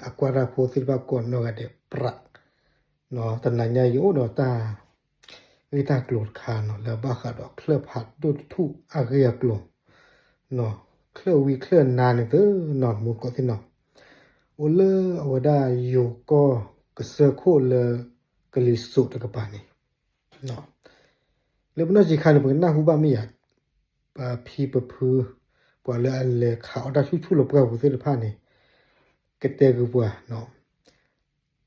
အကွၢ်တၢ်ဖိသ့ၣ်တဖၣ်ကိးနီၢ်ဂၤဒဲးပြး, တနၤညါအံၤအိၣ်ဒီးတၢ် ဂ့ၢ်တၢ်ကျိၤတခါနီၤ လၢဘၣ်ဃးဒီးချၢၣ်ဖးဒိၣ်တထူၣ်အဂ့ၢ်အကျိၤ, ချၢၣ်ဝံချၢၣ်နါန့ၣ်သနီၤ မူကီၢ်သ့ၣ်နီၤ, အိၣ်လၢအဝဲဒၣ်ယိၤကီၢ်ကစၢၢ်ခိၣ်လၢ ကလံၤစိးတကပၤန့ၣ် လၢပနီၢ်ဆံးခါန့ၣ် ပကနၢ်ဟူဘၣ်မ့ၢ်ယၤ, ပဖံပဖု ပှၤလၢအလဲၤခးအီၣ်တၢ်ဆူၣ်ဆူၣ်လၢပှၢ်ပူၤသ့ၣ်တဖၣ်န့ၣ် ကတဲဂုာ်ပှၤ,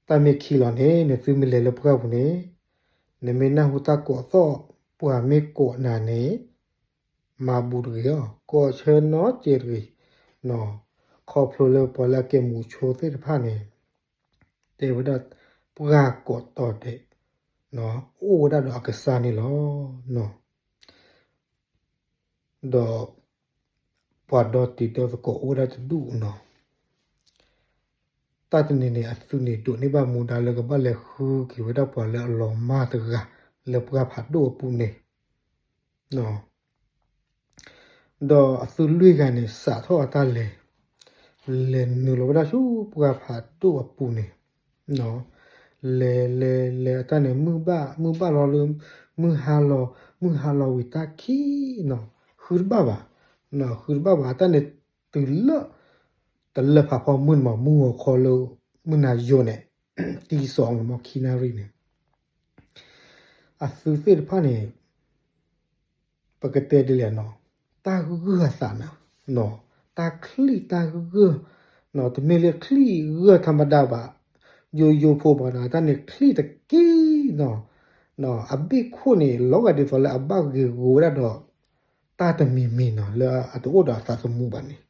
တၢ်မ့ၢ်ခံးလီၤန့ၣ် နသုမ့ၢ်လဲၤလၢပှၢ်ပူၤန့ၣ် နမ့ၢ်နၢ်ဟူတၢ်ကိးသီၣ် ပှၤမ့ၢ်ကိးနၤန့ၣ် မၤဘူးတဂ့ၤအီၤ ကိးဆၢနီတစဲးတဂ့ၤ, ခီဖျိလၢပှၤလၢအကဲမူးဆိသ့ၣ်တဖၣ်န့ၣ် တဲဝဲဒၣ် ပှၢ်ကိးတီၤဒဲး အိၣ်ဝဲဒၣ်ဒီးအကစၢ်န့ၣ်လီၤ. ဒီးပှၤဒီတံၤဒီသကိးအိၣ်ဝဲဒၣ်တဒူၣ်နီၤ, တၢ်တနံၤန့ၣ် အသုးန့ၣ်ဒိးန့ၢ်ဘၣ်မူဒါလၢကဘၣ်လဲၤဃုက့ၤဝဲဒၣ်ပှၤလၢအလီၤမၢ်တဂၤ လၢပှၢ်ဖးဒိၣ်အပူၤန့ၣ် ဒီးအသုးလွံၢ်ဂၤန့ၣ် စးထီၣ်အတၢ်လဲၤ, လဲၤနုာ်လီၤဝဲဒၣ်ဆူပှၢ်ဖးဒိၣ်အပူၤန့ၣ်, လဲၤလဲၤလဲၤအတၢ်န့ၣ် မုၢ်ဘၣ်မုၢ်ဘၣ်လီၤလၢ မုၢ်ဟါလီၤ, မုၢ်ဟါလီၤဝံၤတၢ်ခံးနီၤ, ဃုတဘၣ်ဘၣ်, ဃုတဘၣ်ဘၣ် အတၢ်န့ၣ်တုၤလၢ တလၢၢ်ဖးဖီမုၢ်န့ၣ်မး မုၢ်ဂီၤခီလၢ မုၢ်နၤယိၤန့ၣ် တံၢ်စီၤန့ၣ်မး ခံနၣ်ရံၣ်န့ၣ် အသုးသ့ၣ်တဖၣ်န့ၣ် ပကတဲဒ်လဲၣ်နီၤ, တၢ်ဂၢၢ်အသးနီၤ, တၢ်ချံၣ်တၢ်ဂၢၢ်, တမ့ၢ်လၢချံၣ်ဂၢၢ်ထီၣ်မဒါဘၣ်, ယိယိဖိဘၣ်နီၤ တၢ်န့ၣ်ချံၣ်တက့ၢ်နီၤ, အဘ့ၣ်ခိၣ်န့ၣ် လီၤဂာ်ဒ်သိးလၢအဘၣ်ဂ့ၤဂီၤဝဲဒၣ်ဒီး တၢ်တမံၤမံၤနီၤ လၢအတအိၣ်ဒီးအသးသမူဘၣ်န့ၣ်,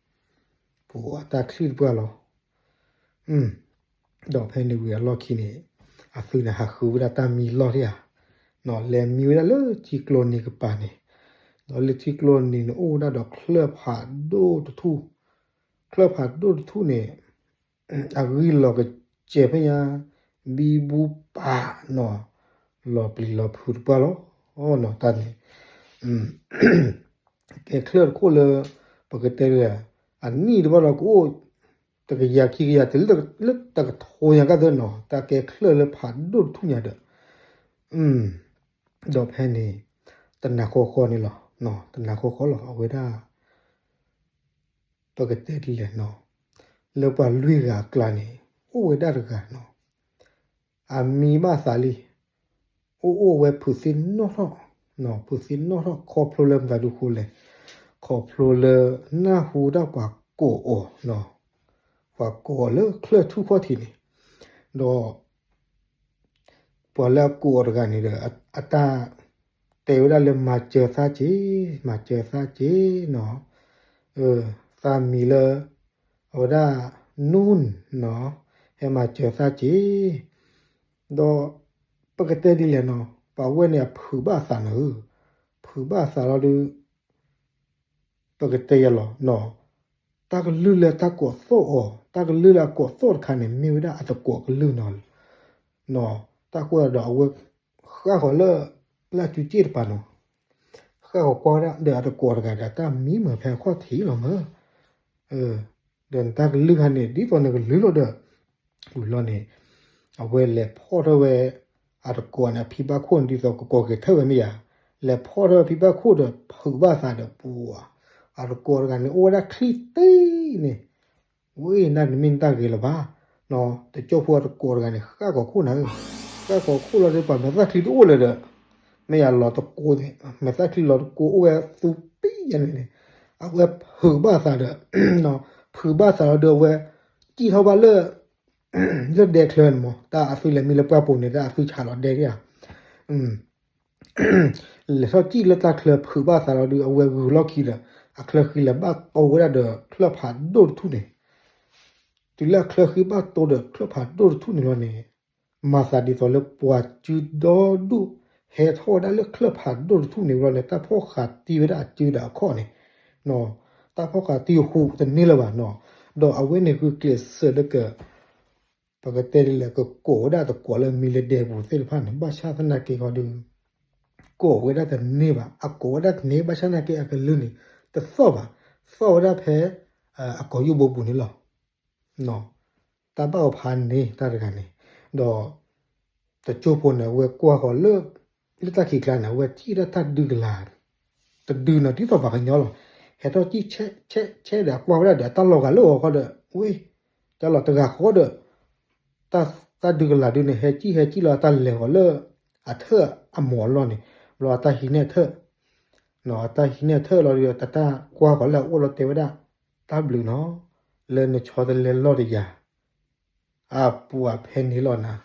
ပတၢ်ချံၣ်တပှၢ်လီၤ. ဒီးဖဲန့ၣ်ဝံၤအလီၢ်ခံန့ၣ် အသုးန့ၣ်ဟးဃုဝဲဒၣ်တၢ်မံလီၢ်ဧါ, လဲၤမံဝဲဒၣ်လၢထံကျိနံၤကပၤန့ၣ်, ဒီးလၢထံကျိနံၤန့ၣ် အိၣ်ဝဲဒၣ်ဒီးချၢၣ်ဖးဒိၣ်တထူၣ်, ချၢၣ်ဖးဒိၣ်တထူၣ်န့ၣ် အဂံၢ်လီၤကစဲၤဖဲညါ ဘံဘူပာ်နီၤ လီၤပျံၤလီၤဖုးတပှၢ်လီၤ. တၢ်န့ၣ် ကဲချၢၣ်တခိၣ်လၢ ပကတဲလၢ အနံၣ်တဘၣ်ဒီးကအိၣ် တကယၤခံကယၤ တုၤလၢတကထိညါကသ့နီၤ တၢ်ကဲချၢၣ်လၢဖးဒိၣ်တထူၣ်ညါဒီး ဒီးဖဲန့ၣ် တနၤဃီဃီန့ၣ်လီၤ, တနၤဃီဃီလီၤ အဝဲဒၣ် ပကတဲဒ်လဲၣ်နီၤ, လၢပှၤလွံၢ်ဂၤအကျါန့ၣ် အိၣ်ဝဲဒၣ်တဂၤနီၤ, အမံဘၣ်သးလံ, အိၣ်အိၣ်ဝဲဖုးသ့ၣ်နီၣ်ထီၣ်, ဖုးသ့ၣ်နီၣ်ထီၣ် ခီဖျိလၢမတၤဒုဃိလဲၣ်, ခီဖျိလၢနၢ်ဟူဒၣ်ပှၤကိးအီၤ, ပှၤကိးအီၤလၢချၢၣ်ထူၣ်ခီၣ်ထံးန့ၣ်, ဒီး ပှၤလၢအကိးအီၤတဂၤန့ၣ်ဒီး အတၢ်တဲဝဲဒၣ်လၢမၤစၢၤသးက့ၤ, မၤစၢၤသးက့ၤနီၤ, သးမံၤလၢ အဝဲဒၣ် နူၢ်နီၤ, ဟဲမၤစၢၤသးက့ၤ, ဒီး ပကတဲဒ်လဲၣ်နီၤ, ပှၤဝဲန့ၣ်အဖုးဘၣ်အသးန့ၣ်ဧၢ, ဖုးဘၣ်အသးလီၤဒီး ပကတဲယၤလီၤနီၤ, တၢ်ကလုၢ်လၢတၢ်ကိးသီၣ်အီၤ, တၢ်ကလုၢ်လၢအကိးသီၣ်တခါန့ၣ် မ့ၢ်ဝဲဒၣ်အတကိးကလုၢ်နီၤ, တၢ်ဃိဒီးအဝဲ ဃၣ်ဃီၤလၢ လၢအစုစ့ၣ်တပၤနီၤ, ဃၣ်ဃီၤကွၢ်ဝဲဒၣ်ဒီးအတကိးတဂၤဒီး တၢ်မံမၤဖဲအခီၣ်ထံးလီၤမး ဒီးနတၢ်ကလုၢ်ခါန့ၣ် ဒ်သိးနကလုၢ်လီၤဒီး ဝံၤလီၤန့ၣ် အဝဲလဲၤဖီၣ်ထီၣ်ဝဲ အတကိးန့ၣ် အဖံဘၣ်ခိၣ်န့ၣ် ဒ်သိးကကိးက့ၤထၢၣ်ဝဲမ့ၢ်ယၤ, လဲၤဖီၣ်ထီၣ်ဝဲဖံဘၣ်ခိၣ်ဒီး ဖုးဘၣ်သးဒီးပူၤ, အတကိးတဂၤန့ၣ် အိၣ်ဝဲဒၣ်ချံၣ်တ့ၢ်န့ၣ်, ဝဲ နတမ့ၢ်နတၢ်ဂ့ၤလၢၤဘၣ်, တကၠိဖိအတကိးတဂၤန့ၣ် ဃၣ်ကီၤခိၣ်နၤဧၢ, ဃၣ်ကီၤခိၣ်လီၤဒီး ပှၤမဲာ်သၣ်ချံတအိၣ်လၢၤဒီး မ့ၢ်ယၤလီၤတကိးန့ၣ် မဲာ်သၣ်ချံလီၤတကိးအိၣ်ဝဲသူပံယၤန့ၣ်န့ၣ်, အဝဲဖုးဘၣ်သးဒီး ဖုးဘၣ်သးလီၤဒီးအဝဲ စံၣ်ထီၣ်ဘၣ်လၢ လၢဒဲချၢန့ၣ်မး တၢ်အသုလဲၤမံလၢပှၢ်ပူၤန့ၣ် တၢ်အသုဆးလီၤဒဲဒၣ်ဧါ, လဲၤထီၣ်စံၣ်လၢတၢ်ချၢဖုးဘၣ်သးလီၤဒီး အဝဲဂုာ်လီၢ်ခံဒီး အချၢဃံလဲၤဘၣ်တိဝဲဒၣ်ဒီးချၢၣ်ဖးဒိၣ်တထူၣ်န့ၣ်, တုၤလၢအချၢဃံဘၣ်တိဒီးချၢၣ်ဖးဒိၣ်တထူၣ်န့ၣ်လီၤန့ၣ်, မၤသးဒ်သိးလၢပှၤစုဒီဒူၣ် ဟဲထီၣ်ဝဲဒၣ်လၢချၢၣ်ဖးဒိၣ်တထူၣ်န့ၣ်လီၤန့ၣ် တၢ်ဖီၣ်ဃာ်တံၢ်ဝဲဒၣ်အစုဒီးအခီၣ်န့ၣ် တၢ်ဖီၣ်ဃာ်တံၢ်ဟူးတန့ၢ်လၢၤဘၣ်နီၤ, ဒီးအဝဲန့ၣ်ဂုာ်ကျဲးစၢးလၢက ပကတဲဒ်လဲၣ် ကကိးဝဲဒၣ်တကိးလၢမံၤလၢဒဲပူၤသ့ၣ်တဖၣ်န့ၣ် ဘၣ်ဆၣ်သနာ်က့ဃီဒီး ကိးဝဲဒၣ်တန့ၢ်ဘၣ်, အကိးဝဲဒၣ်တန့ၢ် ဘၣ်ဆၣ်သနာ်က့အကလုၢ်န့ၣ် တသီၣ်ဘၣ်, သီၣ်ဝဲဒၣ်ဖဲ အကိာ်ယူၢ်ဘိပူၤန့ၣ်လီၤ. တၢ်ဘၣ်အီၤဖးန့ၣ် တၢ်တဂၤန့ၣ်, ဒီး တစိၢ်ဖိန့ၣ် အဝဲကွၢ်ဃီၤလၢ လၢတၢ်ခံးကျါန့ၣ် အဝဲထံၣ်ဒၣ်တၢ်ဒုးကလၤ တဒုနီၤ ဒ်သိးပှၤကညီလီၤ. ဟဲထီၣ်ကံၣ်ဆဲးဆဲးဆဲးဒီး အကွၢ်ဝဲဒၣ်ဒီး အတၢ်လီၤဂာ်လၢအီၤဃီဒီး ဝ့ၢ် တၢ်လီၤတဂၤဃီဒီး တၢ်ဒုးကလၤဒုန့ၣ် ဟဲကံၣ်ဟဲကံၣ်လီၤ အတၢ်လဲၤဃီၤလၢ အထၢၣ်အမိၢ်အလီၢ်န့ၣ် ဘျီအတၢ်ဟံးန့ၢ်အထၢၣ် အတၢ်ဟံးန့ၢ်အထၢၣ်လီၤဒီး အတၢ်ကွၢ်ဃီၤလၢအအိၣ်လီၤတဲဝဲဒၣ် တၢ်ဘျုးနီၤ လၢနဆီတလဲလီၢ်တယၤ အပူၤအဖဲန့ၣ်လီၤနၤ,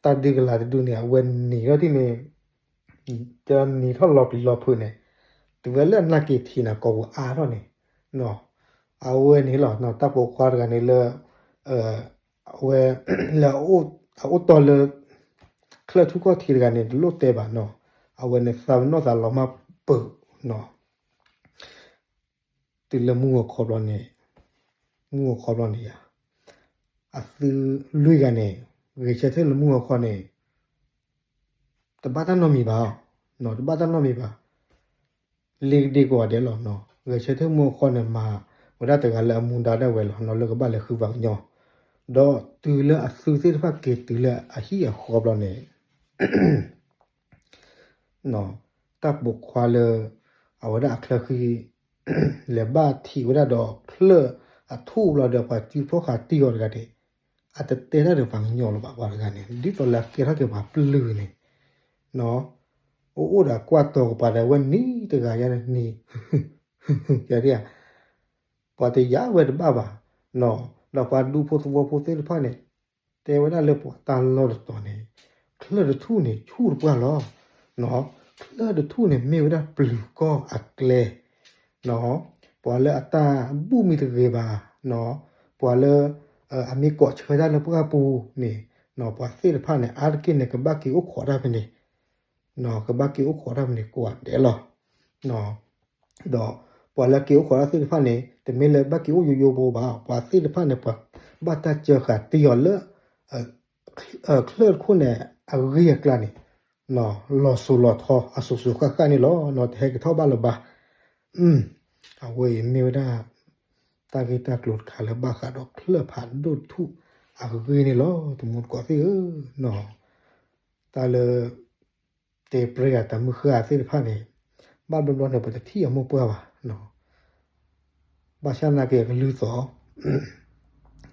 တၢ်ဒုးကလၤတဒုန့ၣ် အဝဲနံၤထီၣ်ဒ်န့ၣ် တနံၤထီၣ်လီၤပျံၤလီၤဖုးန့ၣ် တုၤဝဲလၢအနာ်က့ၤထံးန့ၣ် ကိးပူၤအါထီၣ်န့ၣ် အဝဲန့ၣ်လီၤ တၢ်ပိာ်ခွါတဂၤန့ၣ်လၢ အဝဲ လၢ အအိၣ်တီလၢ ချၢၣ်ထူၣ်ခီၣ်ထံးတဂၤန့ၣ် တလိၣ်တဲဘၣ်နီၤ, အဝဲန့ၣ်သးပနီၣ်သးလီၤမၢ်ပၢၢ်နီၤ တုၤလၢမုၢ်ဂီၤခီဘျီန့ၣ်, မုၢ်ဂီၤခီဘျီန့ၣ်ယါ, အသုးလွံၢ်ဂၤန့ၣ် ဂဲၤဆၢထၢၣ်လၢမုၢ်ဂီၤခီန့ၣ် တဘၣ်တၢ်နီတမံၤဘၣ်, တဘၣ်တၢ်နီတမံၤဘၣ်, လ့ၤကဒ့ကိးဂၤဒဲးလီၤ. ဂဲၤဆၢထၢၣ်မုၢ်ဂီၤခီန့ၣ် မၤဝဲဒၣ်တဂၤလၢအမူဒါဒၣ်ဝဲလီၤ လၢကဘၣ်လဲၤဃုပှၤကညီ, ဒီးတုၤလၢအသုးသ့ၣ်တဖၣ်က့ၤတုၤလၢအဟံၣ်အဃီဘျီန့ၣ် တၢ်ပိာ်ခွါလၢ အဝဲဒၣ်အချၢဃံ လဲၤဘၣ်ထံးဝဲဒၣ်ဒီးချၢၣ်အထူၣ်ဘျီဒီး ပှၤစုဖီၣ်ဃာ်တံၢ်အီၤတဂၤန့ၣ် အတတဲတၢ်ဒီးပှၤကညီလၢၤဘၣ် ပှၤတဂၤန့ၣ် ဒ်သိးလၢအကဲထီၣ်က့ၤပှၤပျုၢ်န့ၣ် အိၣ်အိၣ်ဒီးကွၢ်တီၤကပၤဒီး အဝဲနံၤတဂၤယါန့ၣ်နံၤ ပှၤတယာ်ဝဲတဘၣ်ဘၣ်, ဒီးပှၤဒူဖိသဝီဖိသ့ၣ်တဖၣ်န့ၣ် တဲဝဲဒၣ်လၢပှၤတၢ်လီၢ်တတီၤန့ၣ် ချၢၣ်တထူၣ်န့ၣ် ဆူၣ်တပှၢ်လီၤ. ချၢၣ်တထူၣ်န့ၣ် မ့ၢ်ဝဲဒၣ်ပျုၤကီၢ်အကျဲ ပှၤလၢအတၢ်ဘူၣ်မံတဂ့ၤဘၣ်, ပှၤလၢ အမ့ၢ်ကိးဆၢတၢ်လၢပှၢ်ပူၤန့ၣ် ပှၤသ့ၣ်တဖၣ်န့ၣ် အါတက့ၢ်န့ၣ် ကဘၣ်က့ၤအိၣ်ခိးတၢ်ဖဲန့ၣ် ကဘၣ်က့ၤအိၣ်ခိးတၢ်ဖဲန့ၣ်ကိးဂၤဒဲးလီၤ. ဒီးပှၤလၢက့ၤအိၣ်ခိးတၢ်သ့ၣ်တဖၣ်န့ၣ် တမ့ၢ်လၢဘၣ်က့ၤအိၣ်ယိယိဖိဘၣ်, ပှၤသ့ၣ်တဖၣ်န့ၣ် ပှၤဘၣ်တၢ်စၢဃာ်တံၢ်အီၤလၢ ချၢၣ်တခိၣ်န့ၣ် အဂ့ၢ်အကျါန့ၣ် လီၤစိၤလီၤထီ အစိၤစိၤဃၣ်ဃၣ်န့ၣ်လီၤ. တဟဲက့ၤထီၣ်ဘၣ်လၢၤဘၣ်. အဝဲအံၤမ့ၢ်ဝဲဒၣ် တၢ်ဂ့ၢ်တၢ်ကျိၤတခါလၢဘၣ်ဃးဒီးချၢၣ်ဖးဒိၣ်တထူၣ်အဂ့ၢ်န့ၣ်လီၤ. တမူတကိးသ့ၣ်ဧၢ, တၢ်လၢ တဲပြဲအတၢ်မုၢ်ဃၢ်သ့ၣ်တဖၣ်န့ၣ် ဘၣ်ဘျီဘျီန့ၣ် ပတထံၣ်အမိၢ်ပှၢ်ဘၣ်. ဘၣ်ဆၣ်သနာ်က့အကလုၢ်သီး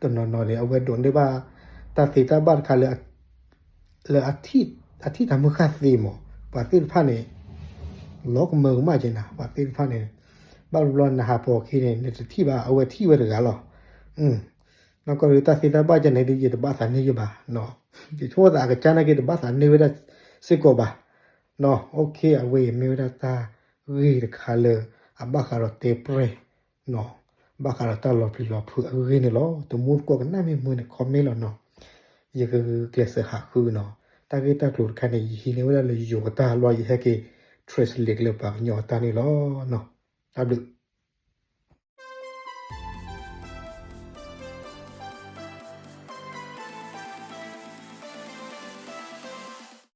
တနီၤနီၤန့ၣ် အဝဲဒိးန့ၢ်ဘၣ် တၢ်သ့တၢ်ဘၣ်တခါလၢ လၢ အထံၣ်တၢ်မုၢ်ဃၢ်သ့မး, ပှၤသ့ၣ်တဖၣ်န့ၣ် လီၤကမၢကမၣ်က့ၤနၤ, ပှၤသ့ၣ်တဖၣ်န့ၣ် ဘၣ်ဘျီဘျီနဟးပိာ်အခံန့ၣ် နတထံၣ်ဘၣ် အဝဲထံၣ်ဝဲတဂၤလီၤ. နီၢ်ကီၢ်ဒီးတၢ်သ့တၢ်ဘၣ်ကန့ၣ်ဒီး ယတဘၣ်သးန့ၢ်ယဘၣ်, ယဆိကမိၣ်သးအကစၢ်နာ်က့ တဘၣ်သးန့ၢ်ဝဲဒၣ်စ့ၢ်ကီးဘၣ်. အဝဲအံၤမ့ၢ်ဝဲဒၣ်တၢ်ဂ့ၢ်တခါလၢ အဘၣ်ဃးဒီးတဲပြဲ ဘၣ်ဃးဒီးတၢ်လီၤပျံၤလီၤဖုးအဂ့ၢ်န့ၣ်လီၤ. တမူတကိးကနၣ်မ့ၢ်မုာ်န့ၣ် comment လီၤနီၤ. ယကကျဲးစၢးဟးဃုနီၤ. တၢ်ဂ့ၢ်တၢ်ကျိၤတခါန့ၣ် ယဟံးန့ၢ်ဝဲဒၣ်လၢယိၤအတၢ်လီၤ ယဟဲက့ၤ translate လၢပှၤကညီအတၢ်န့ၣ်လီၤ. တၢ်ဘျုး